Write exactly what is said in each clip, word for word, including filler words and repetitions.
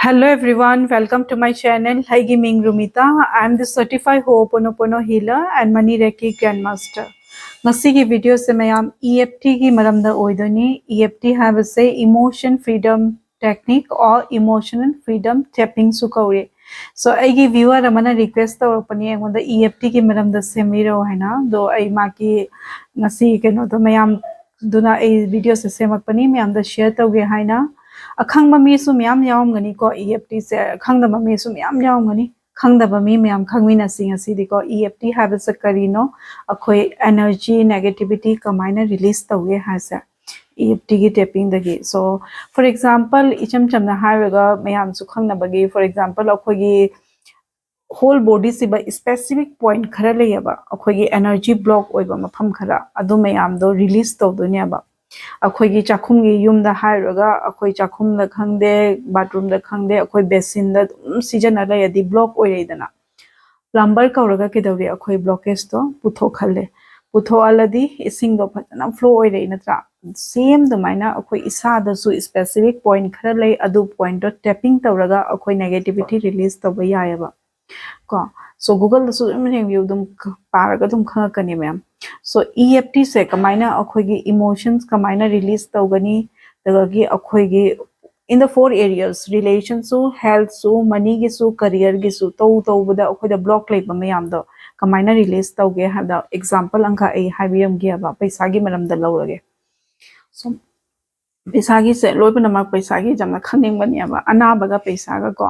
Hello everyone, welcome to my channel. ꯑꯩꯒꯤ ꯃꯤꯡ ꯔꯨꯃꯤꯇꯥ꯫ I am the certified Ho'oponopono healer and Money Reiki Grandmaster. ꯉꯁꯤꯒꯤ videoꯁꯦ ꯃꯌꯥꯝ E F Tꯒꯤ ꯃꯔꯝꯗ ꯑꯣꯏꯗꯣꯏꯅꯤ꯫ E F T ꯍꯥꯏꯕꯁꯦ Emotion Freedom Technique or Emotional Freedom Tappingꯁꯨ ꯀꯧꯏ꯫ So ꯑꯩꯒꯤ viewer ꯑꯃꯅ request ꯇꯧꯔꯛꯄꯅꯤ, ꯑꯩꯉꯣꯟꯗ E F Tꯒꯤ ꯃꯔꯝꯗ ꯁꯦꯝꯕꯤꯔꯛꯑꯣ ꯍꯥꯏꯅ꯫ ꯑꯗꯣ ꯑꯩ ꯃꯥꯒꯤ ꯉꯁꯤ ꯀꯩꯅꯣꯗꯣ ꯃꯌꯥꯝ ꯑꯗꯨꯅ ꯑꯩ videoꯁꯦ ꯁꯦꯝꯃꯛꯄꯅꯤ, ꯃꯌꯥꯝꯗ share ꯇꯧꯒꯦ ꯍꯥꯏꯅ꯫ ꯑꯈꯪꯕ ꯃꯤꯁꯨ ꯃꯌꯥꯝ ꯌꯥꯎꯔꯝꯒꯅꯤꯀꯣ, E F Tꯁꯦ ꯈꯪꯗꯕ ꯃꯤꯁꯨ ꯃꯌꯥꯝ ꯌꯥꯎꯔꯝꯒꯅꯤ꯫ ꯈꯪꯗꯕ ꯃꯤ ꯃꯌꯥꯝ ꯈꯪꯃꯤꯟꯅꯁꯤ ꯉꯁꯤꯗꯤꯀꯣ꯫ E F T ꯍꯥꯏꯕꯁꯦ ꯀꯔꯤꯅꯣ, ꯑꯩꯈꯣꯏ energy negativity ꯀꯃꯥꯏꯅ release ꯇꯧꯒꯦ ꯍꯥꯏꯁꯦ E F Tꯒꯤ tappingꯗꯒꯤ꯫ So for example, ꯏꯆꯝ ꯆꯝꯅ ꯍꯥꯏꯔꯒ ꯃꯌꯥꯝꯁꯨ ꯈꯪꯅꯕꯒꯤ, for example, ꯑꯩꯈꯣꯏꯒꯤ whole bodyꯁꯤꯕ specific point ꯈꯔ ꯂꯩꯌꯦꯕ, ꯑꯩꯈꯣꯏꯒꯤ energy block ꯑꯣꯏꯕ ꯃꯐꯝ ꯈꯔ, ꯑꯗꯨ ꯃꯌꯥꯝꯗꯣ release ꯇꯧꯗꯣꯏꯅꯦꯕ꯫ ꯑꯩꯈꯣꯏꯒꯤ ꯆꯥꯛꯈꯨꯝꯒꯤ ꯌꯨꯝꯗ ꯍꯥꯏꯔꯒ ꯑꯩꯈꯣꯏ ꯆꯥꯛꯈꯨꯝꯗ ꯈꯪꯗꯦ, bathroomꯗ ꯈꯪꯗꯦ, ꯑꯩꯈꯣꯏ basinꯗ ꯑꯗꯨꯝ ꯁꯤꯖꯤꯟꯅ ꯂꯩꯔꯗꯤ block ꯑꯣꯏꯔꯛꯏꯗꯅ꯫ Plumber ꯀꯧꯔꯒ ꯀꯩꯗꯧꯔꯤ? ꯑꯩꯈꯣꯏ blockageꯇꯣ ꯄꯨꯊꯣꯛꯍꯜꯂꯦ꯫ ꯄꯨꯊꯣꯛꯍꯜꯂꯗꯤ ꯏꯁꯤꯡꯗꯣ ꯐꯖꯅ flow ꯑꯣꯏꯔꯛꯏ ꯅꯠꯇ꯭ꯔꯥ? Same ꯑꯗꯨꯃꯥꯏꯅ ꯑꯩꯈꯣꯏ ꯏꯁꯥꯗꯁꯨ specific point ꯈꯔ ꯂꯩ, ꯑꯗꯨ pointꯇꯣ tapping ꯇꯧꯔꯒ ꯑꯩꯈꯣꯏ negativity release ꯇꯧꯕ ꯌꯥꯏꯑꯕ꯫ ꯀꯣ, so Googleꯗꯁꯨ ꯑꯗꯨꯝ ꯌꯦꯡꯕꯤꯌꯨ, ꯑꯗꯨꯝ ꯈ-, ꯄꯥꯔꯒ ꯑꯗꯨꯝ ꯈꯪꯉꯛꯀꯅꯤ ꯃꯌꯥꯝ꯫ So E F Tꯁꯦ ꯀꯃꯥꯏꯅ ꯑꯩꯈꯣꯏꯒꯤ emotions ꯀꯃꯥꯏꯅ release ꯇꯧꯒꯅꯤ, ꯑꯗꯒꯤ ꯑꯩꯈꯣꯏꯒꯤ in the four areas, relationꯁꯨ, healthꯁꯨ, moneyꯒꯤꯁꯨ, careerꯒꯤꯁꯨ, ꯇꯧ ꯇꯧꯕꯗ ꯑꯩꯈꯣꯏꯗ block ꯂꯩꯕ ꯃꯌꯥꯝꯗꯣ ꯀꯃꯥꯏꯅ release ꯇꯧꯒꯦ ꯍꯥꯏꯕꯗ example ꯑꯃꯈꯛ ꯑꯩ ꯍꯥꯏꯕꯤꯔꯝꯒꯦꯕ, ꯄꯩꯁꯥꯒꯤ ꯃꯔꯝꯗ ꯂꯧꯔꯒꯦ꯫ So ꯄꯩꯁꯥꯒꯤꯁꯦ ꯂꯣꯏꯅꯃꯛ ꯄꯩꯁꯥꯒꯤ ꯌꯥꯝꯅ ꯈꯪꯅꯤꯡꯕꯅꯦꯕ, ꯑꯅꯥꯕꯒ ꯄꯩꯁꯥꯒ ꯀꯣ꯫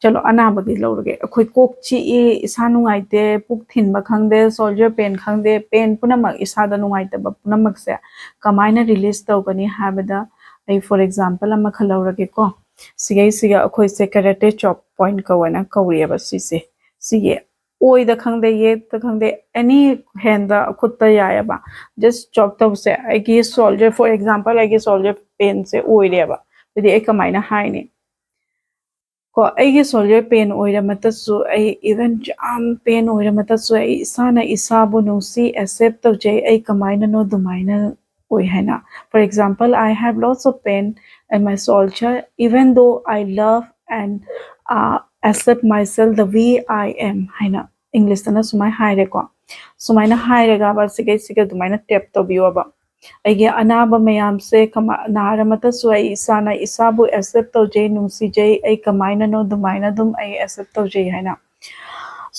ꯆꯠꯂꯣ, ꯑꯅꯥꯕꯒꯤ ꯂꯧꯔꯒꯦ꯫ ꯑꯩꯈꯣꯏ ꯀꯣꯛ ꯆꯤꯛꯏ, ꯏꯁꯥ ꯅꯨꯡꯉꯥꯏꯇꯦ, ꯄꯨꯛ ꯊꯤꯟꯕ ꯈꯪꯗꯦ, shoulder pain ꯈꯪꯗꯦ, pain ꯄꯨꯝꯅꯃꯛ, ꯏꯁꯥꯗ ꯅꯨꯡꯉꯥꯏꯇꯕ ꯄꯨꯝꯅꯃꯛꯁꯦ ꯀꯃꯥꯏꯅ release ꯇꯧꯒꯅꯤ ꯍꯥꯏꯕꯗ, ꯑꯩ for example ꯑꯃꯈꯛ ꯂꯧꯔꯒꯦꯀꯣ꯫ ꯁꯤꯒꯩꯁꯤꯒ ꯑꯩꯈꯣꯏꯁꯦ karate chop point ꯀꯧꯋꯦꯅ ꯀꯧꯔꯤꯑꯕ ꯁꯤꯁꯦ꯫ ꯁꯤꯒꯤ ꯑꯣꯏꯗ ꯈꯪꯗꯦ, ꯌꯦꯠꯇ ꯈꯪꯗꯦ, any handꯗ, ꯈꯨꯠꯇ ꯌꯥꯏꯑꯕ꯫ Just chop ꯇꯧꯕꯁꯦ, ꯑꯩꯒꯤ shoulder, for example, ꯑꯩꯒꯤ shoulder painꯁꯦ ꯑꯣꯏꯔꯦꯕ꯫ ꯑꯗꯨꯗꯤ ꯑꯩ ꯀꯃꯥꯏꯅ ꯍꯥꯏꯅꯤ? ꯀꯣ, ꯑꯩꯒꯤ shoulder pain ꯑꯣꯏꯔꯃꯛꯇꯁꯨ, ꯑꯩ even ꯌꯥꯝ pain ꯑꯣꯏꯔꯃꯛꯇꯁꯨ, ꯑꯩ ꯏꯁꯥꯅ ꯏꯁꯥꯕꯨ ꯅꯨꯡꯁꯤ, accept ꯇꯧꯖꯩ, ꯑꯩ ꯀꯃꯥꯏꯅꯅꯣ ꯑꯗꯨꯃꯥꯏꯅ ꯑꯣꯏ ꯍꯥꯏꯅ꯫ For example, I have lots of pain in my shoulder, even though I love and uh, accept myself the way I am ꯍꯥꯏꯅ ꯏꯪꯂꯤꯁꯇꯅ ꯁꯨꯃꯥꯏꯅ ꯍꯥꯏꯔꯦꯀꯣ꯫ ꯁꯨꯃꯥꯏꯅ ꯍꯥꯏꯔꯒ ꯁꯤꯈꯩꯁꯤꯒ ꯑꯗꯨꯃꯥꯏꯅ ꯇꯦꯞ ꯇꯧꯕꯤꯌꯣꯕ꯫ ꯑꯩꯒꯤ ꯑꯅꯥꯕ ꯃꯌꯥꯝꯁꯦ ꯀꯃ- ꯅꯥꯔꯃꯇꯁꯨ ꯑꯩ ꯏꯁꯥꯅ ꯏꯁꯥꯕꯨ ꯑꯦꯛꯁꯦꯞ ꯇꯧꯖꯩ, ꯅꯨꯡꯁꯤꯖꯩ, ꯑꯩ ꯀꯃꯥꯏꯅꯅꯣ ꯑꯗꯨꯃꯥꯏꯅ ꯑꯗꯨꯝ ꯑꯩ ꯑꯦꯛꯁꯦꯞ ꯇꯧꯖꯩ ꯍꯥꯏꯅ꯫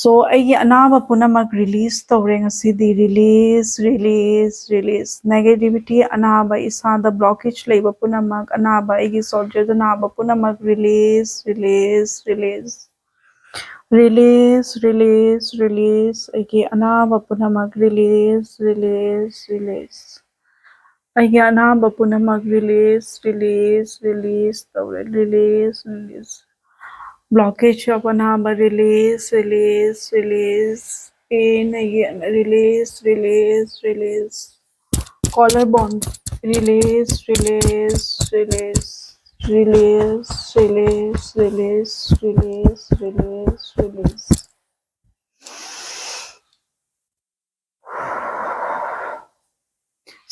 ꯁꯣ ꯑꯩꯒꯤ ꯑꯅꯥꯕ ꯄꯨꯝꯅꯃꯛ ꯔꯤꯂꯤꯁ ꯇꯧꯔꯦ ꯉꯁꯤꯗꯤ꯫ Release, release, release. ꯅꯦꯒꯦꯇꯤꯚꯤꯇꯤ, ꯑꯅꯥꯕ, ꯏꯁꯥꯗ ꯕ꯭ꯂꯣꯀꯦꯖ ꯂꯩꯕ ꯄꯨꯝꯅꯃꯛ, ꯑꯅꯥꯕ ꯑꯩꯒꯤ ꯁꯣꯜꯖꯔꯗ ꯅꯥꯕ ꯄꯨꯝꯅꯃꯛ release, release, release. Release, release, release. ꯑꯩꯒꯤ ꯑꯅꯥꯕ ꯄꯨꯝꯅꯃꯛ ꯔꯤꯂꯤꯁ, ꯔꯤꯂꯤꯁ, ꯔꯤꯂꯤꯁ꯫ ꯑꯩꯒꯤ ꯑꯅꯥꯕ ꯄꯨꯝꯅꯃꯛ ꯔꯤꯂꯤꯁ, ꯔꯤꯂꯤꯁ, ꯔꯤꯂꯤꯁ ꯇꯧꯔꯦ꯫ Release, release. Blockage of ꯑꯅꯥꯕ ꯔꯤꯂꯤꯁ, ꯔꯤꯂꯤꯁ, ꯔꯤꯂꯤꯁ꯫ Pain ꯑꯩꯒꯤ release, release, release. Collarbone release, release, release. Release, release, release, release, release, release.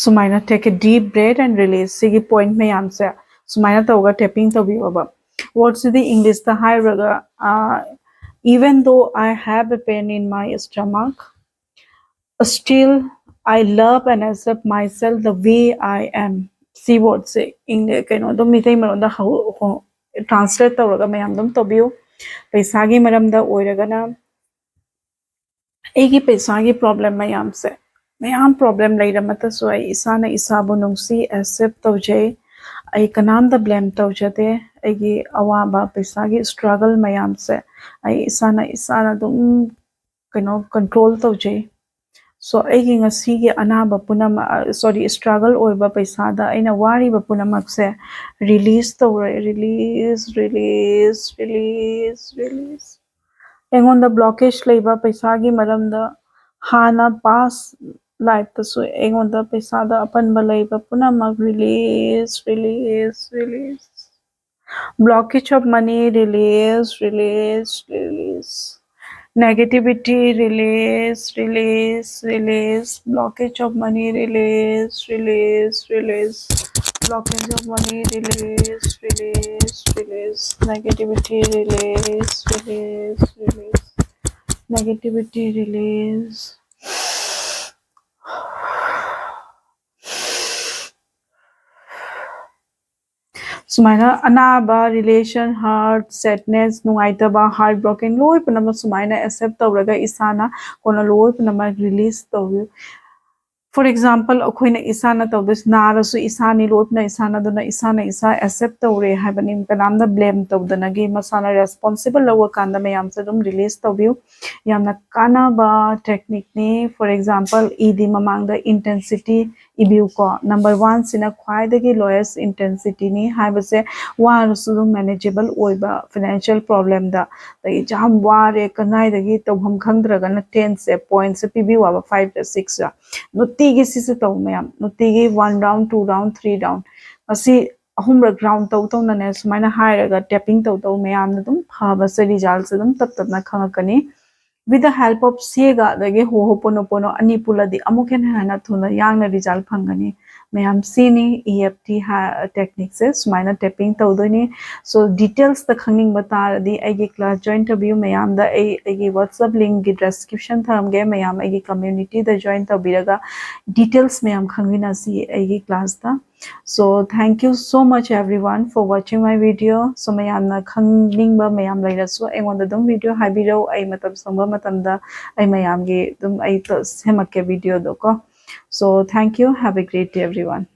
ꯁꯨꯃꯥꯏꯅ take a deep breath and release꯫ ꯁꯤꯒꯤ point ꯃꯌꯥꯝꯁꯦ ꯁꯨꯃꯥꯏꯅ ꯇꯧꯔꯒ ꯇꯦꯄꯤꯡ ꯇꯧꯕꯤꯌꯣꯕ꯫ ꯋꯥꯔꯗꯁꯤꯗꯤ ꯏꯪꯂꯤꯁꯇ ꯍꯥꯏꯔꯒ, even though I have a pain in my stomach, still I love and accept myself the way I am꯫ ꯁꯤ ꯋꯥꯔꯗꯁꯦ ꯀꯩꯅꯣ ꯑꯗꯨꯝ ꯃꯤꯇꯩ ꯃꯔꯣꯟꯗ ꯇ꯭ꯔꯥꯟꯁꯂꯦꯠ ꯇꯧꯔꯒ ꯃꯌꯥꯝ ꯑꯗꯨꯝ ꯇꯧꯕꯤꯌꯨ꯫ ꯄꯩꯁꯥꯒꯤ ꯃꯔꯝꯗ ꯑꯣꯏꯔꯒꯅ, ꯑꯩꯒꯤ ꯄꯩꯁꯥꯒꯤ ꯄ꯭ꯔꯣꯕ꯭ꯂꯦꯝ ꯃꯌꯥꯝꯁꯦ, ꯃꯌꯥꯝ ꯄ꯭ꯔꯣꯕ꯭ꯂꯦꯝ ꯂꯩꯔꯃꯇꯁꯨ ꯑꯩ ꯏꯁꯥꯅ ꯏꯁꯥꯕꯨ ꯅꯨꯡꯁꯤ, ꯑꯦꯛꯁꯦꯞ ꯇꯧꯖꯩ꯫ ꯑꯩ ꯀꯅꯥꯝꯇ ꯕ꯭ꯂꯦꯝ ꯇꯧꯖꯗꯦ꯫ ꯑꯩꯒꯤ ꯑꯋꯥꯕ ꯄꯩꯁꯥꯒꯤ ꯏꯁꯇ꯭ꯔꯒꯜ ꯃꯌꯥꯝꯁꯦ ꯑꯩ ꯏꯁꯥꯅ ꯏꯁꯥꯅ ꯑꯗꯨꯝ ꯀꯩꯅꯣ ꯀꯟꯇ꯭ꯔꯣꯜ ꯇꯧꯖꯩ꯫ ꯁꯣ ꯑꯩꯒꯤ ꯉꯁꯤꯒꯤ ꯑꯅꯥꯕ ꯄꯨꯝꯅꯃꯛ, ꯁꯣꯔꯤ, ꯏꯁꯇ꯭ꯔꯒꯜ ꯑꯣꯏꯕ ꯄꯩꯁꯥꯗ ꯑꯩꯅ ꯋꯥꯔꯤꯕ ꯄꯨꯝꯅꯃꯛꯁꯦ ꯔꯤꯂꯤꯁ ꯇꯧꯔꯦ꯫ Release, release, release, release. ꯑꯩꯉꯣꯟꯗ ꯕ꯭ꯂꯣꯀꯦꯖ ꯂꯩꯕ ꯄꯩꯁꯥꯒꯤ ꯃꯔꯝꯗ, ꯍꯥꯟꯅ ꯄꯥꯁ ꯂꯥꯏꯐꯇꯁꯨ ꯑꯩꯉꯣꯟꯗ ꯄꯩꯁꯥꯗ ꯑꯄꯟꯕ ꯂꯩꯕ ꯄꯨꯝꯅꯃꯛ release, release, release. Blockage of money, release, release, release. Negativity, release, release, release. Blockage of money, release, release, release. Blockage of money, release, release, release. Negativity, release, release, release. Negativity, release. ꯁꯨꯃꯥꯏꯅ ꯑꯅꯥꯕ, relation, hurt, sadness, ꯅꯨꯡꯉꯥꯏꯇꯕ, heartbroken, ꯂꯣꯏ ꯄꯨꯝꯅꯃꯛ ꯁꯨꯃꯥꯏꯅ accept ꯇꯧꯔꯒ ꯏꯁꯥꯅ ꯀꯣꯟꯅ ꯂꯣꯏ ꯄꯨꯝꯅꯃꯛ release ꯇꯧꯕꯤꯌꯨ꯫ For example, ꯑꯩꯈꯣꯏꯅ ꯏꯁꯥꯅ ꯇꯧꯗꯣꯏꯁꯤ, ꯅꯥꯔꯁꯨ ꯏꯁꯥꯅꯤ, ꯂꯣꯏꯅ ꯏꯁꯥꯅ, ꯑꯗꯨꯅ ꯏꯁꯥꯅ ꯏꯁꯥ accept ꯇꯧꯔꯦ ꯍꯥꯏꯕꯅꯤ, ꯀꯅꯥꯝꯅ blame ꯇꯧꯗꯅꯒꯤ ꯃꯁꯥꯅ responsible ꯂꯧꯔꯀꯥꯟꯗ ꯃꯌꯥꯝꯁꯦ ꯑꯗꯨꯝ release ꯇꯧꯕꯤꯌꯨ꯫ ꯌꯥꯝꯅ ꯀꯥꯟꯅꯕ technique ꯅꯤ꯫ For example, ꯏꯗꯤ ꯃꯃꯥꯡꯗ intensity ꯏꯕꯤꯌꯨꯀꯣ꯫ Number one ꯁꯤꯅ ꯈ꯭ꯋꯥꯏꯗꯒꯤ lowest intensity ꯅꯤ ꯍꯥꯏꯕꯁꯦ, ꯋꯥꯔꯁꯨ ꯑꯗꯨꯝ manageable ꯑꯣꯏꯕ financial problem ꯗ, ꯑꯗꯒꯤ ꯌꯥꯝ ꯋꯥꯔꯦ, ꯀꯗꯥꯏꯗꯒꯤ ꯇꯧꯐꯝ ꯈꯪꯗ꯭ꯔꯒꯅ ten ꯁꯦ, point ꯁꯦ ꯄꯤꯕꯤꯌꯨ ꯍꯥꯏꯕ, five ꯁꯦ, six ꯁꯦ꯫ ꯅꯨꯡꯇꯤꯒꯤ ꯁꯤꯁꯦ ꯇꯧ ꯃꯌꯥꯝ, ꯅꯨꯡꯇꯤꯒꯤ one round, two round, three round, ꯃꯁꯤ ꯑꯍꯨꯝꯔꯛ round ꯇꯧ ꯇꯧꯅꯅꯦ, ꯁꯨꯃꯥꯏꯅ ꯍꯥꯏꯔꯒ tapping ꯇꯧ ꯇꯧ ꯃꯌꯥꯝꯅ ꯑꯗꯨꯝ ꯐꯕꯁꯦ, result ꯁꯦ ꯑꯗꯨꯝ ꯇꯞ ꯇꯞꯅ ꯈꯪꯉꯛꯀꯅꯤ꯫ With the help of ꯁꯦꯒ ꯑꯗꯒꯤ ꯍꯣꯍꯣꯄꯣꯅꯣꯄꯣꯅꯣ ꯑꯅꯤ ꯄꯨꯜꯂꯗꯤ ꯑꯃꯨꯛ ꯍꯦꯟꯅ ꯍꯦꯟꯅ ꯊꯨꯅ ꯌꯥꯡꯅ result ꯐꯪꯒꯅꯤ꯫ ꯃꯌꯥꯝ ꯁꯤꯅꯤ E F T ꯍꯥ-, technique ꯁꯦ, ꯁꯨꯃꯥꯏꯅ tapping ꯇꯧꯗꯣꯏꯅꯤ꯫ So details ꯇ ꯈꯪꯅꯤꯡꯕ ꯇꯥꯔꯗꯤ ꯑꯩꯒꯤ class join ꯇꯧꯕꯤꯌꯨ꯫ ꯃꯌꯥꯝꯗ ꯑꯩ ꯑꯩꯒꯤ WhatsApp link ꯒꯤ description ꯊꯝꯒꯦ, ꯃꯌꯥꯝ ꯑꯩꯒꯤ community ꯗ join ꯇꯧꯕꯤꯔꯒ details ꯃꯌꯥꯝ ꯈꯪꯃꯤꯟꯅꯁꯤ ꯑꯩꯒꯤ class ꯇ꯫ So thank you so much everyone for watching my video. So ꯃꯌꯥꯝꯅ ꯈꯪꯅꯤꯡꯕ ꯃꯌꯥꯝ ꯂꯩꯔꯁꯨ ꯑꯩꯉꯣꯟꯗ ꯑꯗꯨꯝ video ꯍꯥꯏꯕꯤꯔꯛꯎ, ꯑꯩ ꯃꯇꯝ ꯁꯪꯕ ꯃꯇꯝꯗ ꯑꯩ ꯃꯌꯥꯝꯒꯤ ꯑꯗꯨꯝ ꯑꯩ ꯇ-, ꯁꯦꯝꯃꯛꯀꯦ video ꯗꯣ ꯀꯣ꯫ So thank you, have a great day everyone.